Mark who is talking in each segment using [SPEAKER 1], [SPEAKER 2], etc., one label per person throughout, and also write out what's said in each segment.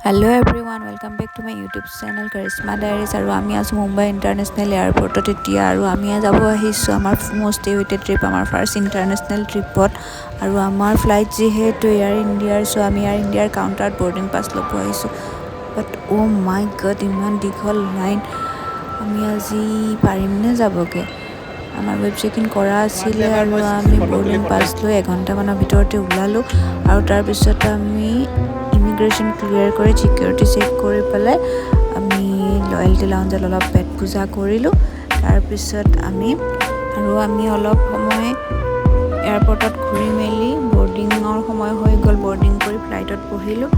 [SPEAKER 1] Hello everyone, welcome back to my YouTube channel Karishma Diaries. আৰু আমি আছোঁ Mumbai international এয়াৰপৰ্টত এতিয়া আৰু আমি যাব আহিছোঁ আমাৰ মষ্ট এৱেইটেড ট্ৰিপ, আমাৰ ফাৰ্ষ্ট ইণ্টাৰনেশ্যনেল ট্ৰিপত। আৰু আমাৰ ফ্লাইট যিহেতু এয়াৰ ইণ্ডিয়াৰ, চ' আমি এয়াৰ ইণ্ডিয়াৰ কাউণ্টাৰত বৰ্ডিং পাছ ল'ব আহিছোঁ। বাট অ' মাই গড, ইমান দীঘল লাইন! আমি আজি পাৰিমনে যাবগৈ? আমাৰ ৱেব চেক ইন কৰা আছিলে আৰু আমি বৰ্ডিং পাছ লৈ এঘণ্টামানৰ ভিতৰতে ওলালোঁ। আৰু তাৰপিছত আমি ইমিগ্ৰেশ্যন ক্লিয়াৰ কৰি, ছিকিউৰিটি চেক কৰি পেলাই আমি লয়েলটি লাউঞ্জত অলপ পেট পূজা কৰিলোঁ। তাৰপিছত আমি অলপ সময় এয়াৰপৰ্টত ঘূৰি মেলি বৰ্ডিঙৰ সময় হৈ গ'ল। বৰ্ডিং কৰি ফ্লাইটত বহিলোঁ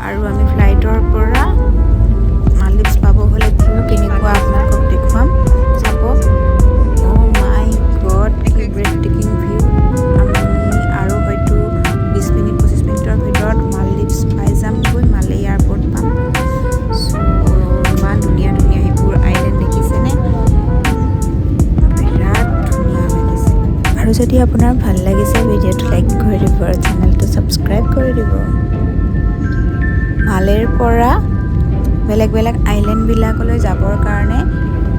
[SPEAKER 1] আৰু আমি ফ্লাইটৰ পৰা মালদ্বীপছ পাব হ'লে ভিউ কেনেকুৱা আপোনালোকক দেখুৱাম, চাব। অ' মাই গড, কি ব্ৰেথটেকিং ভিউ! আমি আৰু হয়তো 20 মিনিট 25 মিনিটৰ ভিতৰত মালদ্বীপছ পাই যামগৈ, মালে এয়াৰপৰ্ট পাম। চ' ইমান ধুনীয়া ধুনীয়া সেইবোৰ আইলেণ্ড দেখিছেনে? বিৰাট ধুনীয়া লাগিছে। আৰু যদি আপোনাৰ ভাল লাগিছে, ভিডিঅ'টো লাইক কৰি দিব আৰু চেনেলটো ছাবস্ক্ৰাইব কৰি দিব। মালেৰ পৰা বেলেগ বেলেগ আইলেণ্ডবিলাকলৈ যাবৰ কাৰণে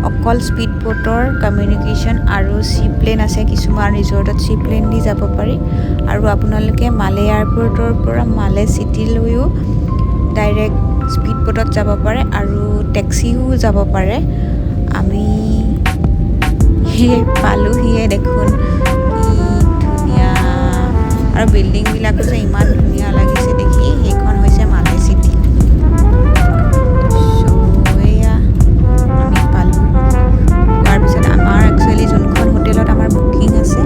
[SPEAKER 1] অকল স্পীড বোটৰ কমিউনিকেশ্যন আৰু চি প্লেন আছে। কিছুমান ৰিজৰ্টত চি প্লেন দি যাব পাৰি আৰু আপোনালোকে মালে এয়াৰপৰ্টৰ পৰা মালে চিটিলৈও ডাইৰেক্ট স্পীড বোটত যাব পাৰে আৰু টেক্সিও যাব পাৰে। আমি পালোহিয়ে দেখোন! কি ধুনীয়া! আৰু বিল্ডিংবিলাকো যে ইমান ধুনীয়া লাগিছে দেখি। সেইখন হৈছে মালে চিটি। চ' এয়া আমি পালোঁ। পোৱাৰ পিছত আমাৰ একচুৱেলি যোনখন হোটেলত আমাৰ বুকিং আছে,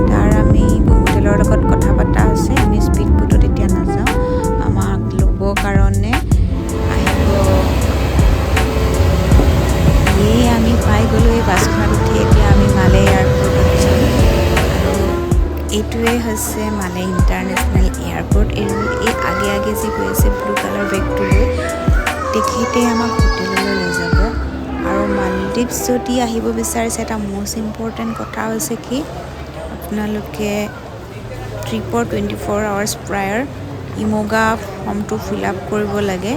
[SPEAKER 1] তাৰ আমি হোটেলৰ লগত কথা পতা আছে। আমি স্পীড বোটত এতিয়া নাযাওঁ। আমাক ল'ব কাৰণে আহিব। এই আমি পাই গ'লোঁ। এই বাছখনত উঠি এতিয়া আমি মালে এয়াৰপৰ্টত যাম আৰু এইটোৱে হৈছে মালে ইণ্টাৰনেশ্যনেল এয়াৰপৰ্ট। এই আগে আগে যি গৈ আছে ব্লু কালাৰ বেগটো লৈ, তেখেতে আমাক হোটেললৈ লৈ যাব। আৰু মালদ্বীপছ যদি আহিব বিচাৰিছে, এটা মষ্ট ইম্পৰ্টেণ্ট কথা হৈছে কি, আপোনালোকে ট্ৰিপৰ 24 আৱাৰ্ছ প্ৰায়ৰ ইমোগা ফৰ্মটো ফিল আপ কৰিব লাগে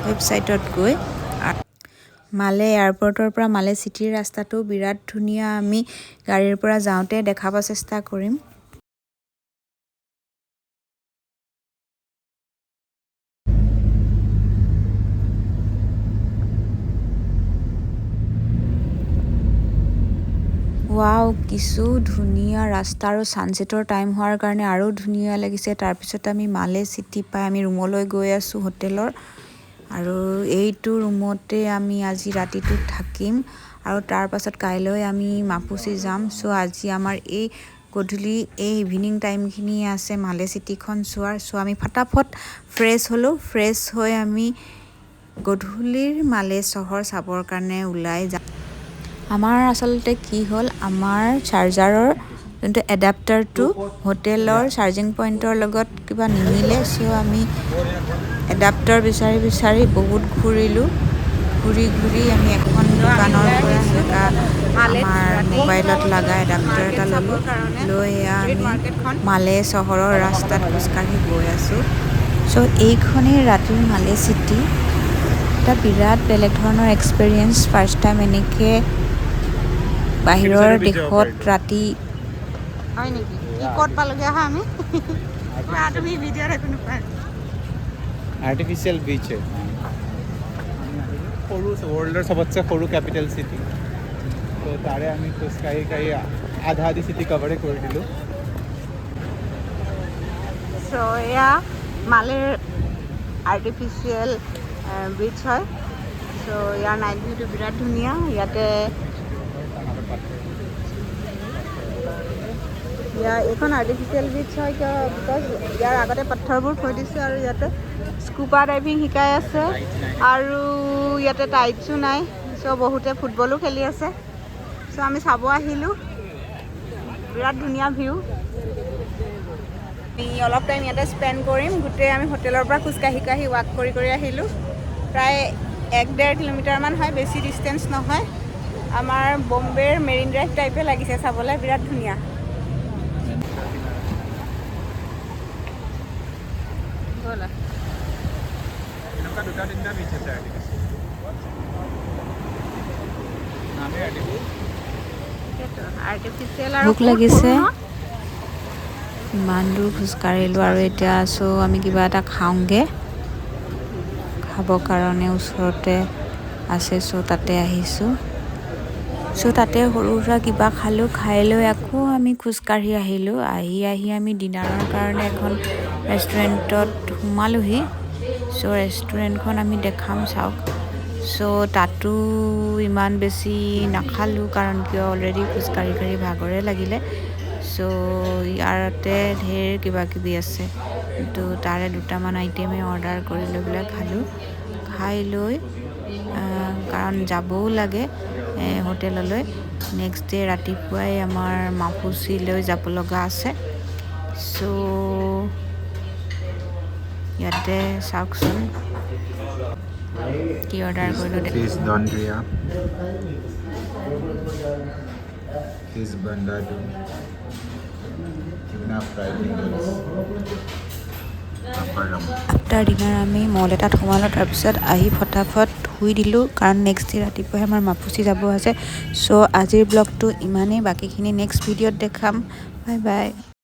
[SPEAKER 1] ৱেবছাইটত গৈ। মালে এয়াৰপৰ্টৰ পৰা মালে চিটিৰ ৰাস্তাটো বিৰাট ধুনীয়া। আমি গাড়ীৰ পৰা যাওঁতে দেখাব চেষ্টা কৰিম। ৱাও, কিছু ধুনীয়া ৰাস্তা! আৰু ছানছেটৰ টাইম হোৱাৰ কাৰণে আৰু ধুনীয়া লাগিছে। তাৰপিছত আমি মালে চিটি পাই আমি ৰুমলৈ গৈ আছোঁ হোটেলৰ আৰু এইটো ৰুমতে আমি আজি ৰাতিটো থাকিম আৰু তাৰ পাছত কাইলৈ আমি মাপুচি যাম। চ' আজি আমাৰ এই গধূলি, এই ইভিনিং টাইমখিনি আছে মালে চিটিখন চোৱাৰ। চ' আমি ফটাফট ফ্ৰেছ হ'লোঁ। ফ্ৰেছ হৈ আমি গধূলিৰ মালে চহৰ চাবৰ কাৰণে ওলাই যাম। আমাৰ আচলতে কি হ'ল, আমাৰ চাৰ্জাৰৰ যোনটো এডাপ্টাৰটো হোটেলৰ চাৰ্জিং পইণ্টৰ লগত কিবা নিমিলে। চ' আমি এডাপ্টাৰ বিচাৰি বিচাৰি বহুত ঘূৰিলোঁ। ঘূৰি ঘূৰি আমি এখন দোকানৰ পৰা সেনেকুৱা আমাৰ মোবাইলত লগা এডাপ্টাৰ এটা ল'লোঁ। লৈ এয়া আমি মালে চহৰৰ ৰাস্তাত খোজকাঢ়ি গৈ আছোঁ। চ' এইখনেই ৰাতিৰ মালে চিটি। এটা বিৰাট বেলেগ ধৰণৰ এক্সপেৰিয়েঞ্চ। ফাৰ্ষ্ট টাইম এনেকৈ বাহিৰৰ দেশত ৰাতি
[SPEAKER 2] হয় নেকি? কি ক'ত পালোগৈ? আহা, আমি কোৱা, তুমি ভিডিঅ'ত একো নোপোৱা।
[SPEAKER 3] আৰ্টিফিচিয়েল বিচ হয়। সৰু, ৱৰ্ল্ডৰ চবতছে সৰু কেপিটেল চিটি। ত' তাৰে আমি খোজকাঢ়ি কাঢ়ি আধা আধি চিটি কভাৰে কৰি দিলোঁ।
[SPEAKER 2] চ' এয়া মালেৰ আৰ্টিফিচিয়েল ব্ৰিজ হয়। চ' ইয়াৰ নাইট ভিউটো বিৰাট ধুনীয়া। ইয়াতে ইয়াৰ এইখন আৰ্টিফিচিয়েল ব্ৰিজ হয়। কিয়? Because ইয়াৰ আগতে পাথৰবোৰ থৈ দিছে আৰু ইয়াতে স্কুবা ডাইভিং শিকাই আছে আৰু ইয়াতে টাইটছো নাই। চ' বহুতে ফুটবলো খেলি আছে। চ' আমি চাব আহিলোঁ, বিৰাট ধুনীয়া ভিউ। আমি অলপ টাইম ইয়াতে স্পেণ্ড কৰিম। গোটেই আমি হোটেলৰ পৰা খোজকাঢ়ি কাঢ়ি, ৱাক কৰি কৰি আহিলোঁ। প্ৰায় 1-1.5 কিলোমিটাৰমান হয়, বেছি ডিষ্টেঞ্চ নহয়। আমাৰ বম্বেৰ মেৰিন ড্ৰাইভ টাইপে লাগিছে চাবলৈ, বিৰাট ধুনীয়া। ব'লা।
[SPEAKER 3] এনেকুৱা দুটা তিনিটা বিচ আছে আৰ্টিফিচিয়েল। নামেই আৰ্টিফিচিয়েল।
[SPEAKER 2] আৰ্টিফিচিয়েল আৰু
[SPEAKER 1] ভোক
[SPEAKER 2] বহুত
[SPEAKER 1] লাগিছে।
[SPEAKER 2] সৰু ন?
[SPEAKER 1] ইমান দূৰ খোজকাঢ়িলোঁ আৰু এতিয়া আছোঁ আমি কিবা এটা খাওঁগৈ। খাবৰ কাৰণে ওচৰতে আছে, চ' তাতে আহিছোঁ। চ' তাতে সৰু সুৰা কিবা খালোঁ। খাই লৈ আকৌ আমি খোজকাঢ়ি আহিলোঁ। আহি আহি আমি ডিনাৰৰ কাৰণে এখন ৰেষ্টুৰেণ্টত সোমালোহি। চ' ৰেষ্টুৰেণ্টখন আমি দেখাম, চাওক। চ' তাতো ইমান বেছি নাখালোঁ, কাৰণ কিয় অলৰেডি খোজকাঢ়ি কাঢ়ি ভাগৰে লাগিলে। চ' ইয়াতে ঢেৰ কিবা কিবি আছে, কিন্তু তাৰে দুটামান আইটেমেই অৰ্ডাৰ কৰি লৈ পেলাই খালোঁ। খাই লৈ, কাৰণ যাবও লাগে হোটেললৈ। নেক্সট ডে ৰাতিপুৱাই আমাৰ মাফুচিলৈ যাব লগা আছে। চ' ইয়াতে চাওকচোন কি অৰ্ডাৰ কৰিলোঁ।
[SPEAKER 3] Fish Dondria, fish bandadu, tuna fried noodles, apparam.
[SPEAKER 1] After dinner আমি মল এটাত সোমালোঁ। তাৰপিছত আহি ফটাফট শুই দিলোঁ, কাৰণ নেক্সট ডে ৰাতিপুৱাই আমাৰ মাফুচি যাব আছে। চ' আজিৰ ব্লগটো ইমানেই। বাকীখিনি নেক্সট ভিডিঅ'ত দেখাম। Bye bye.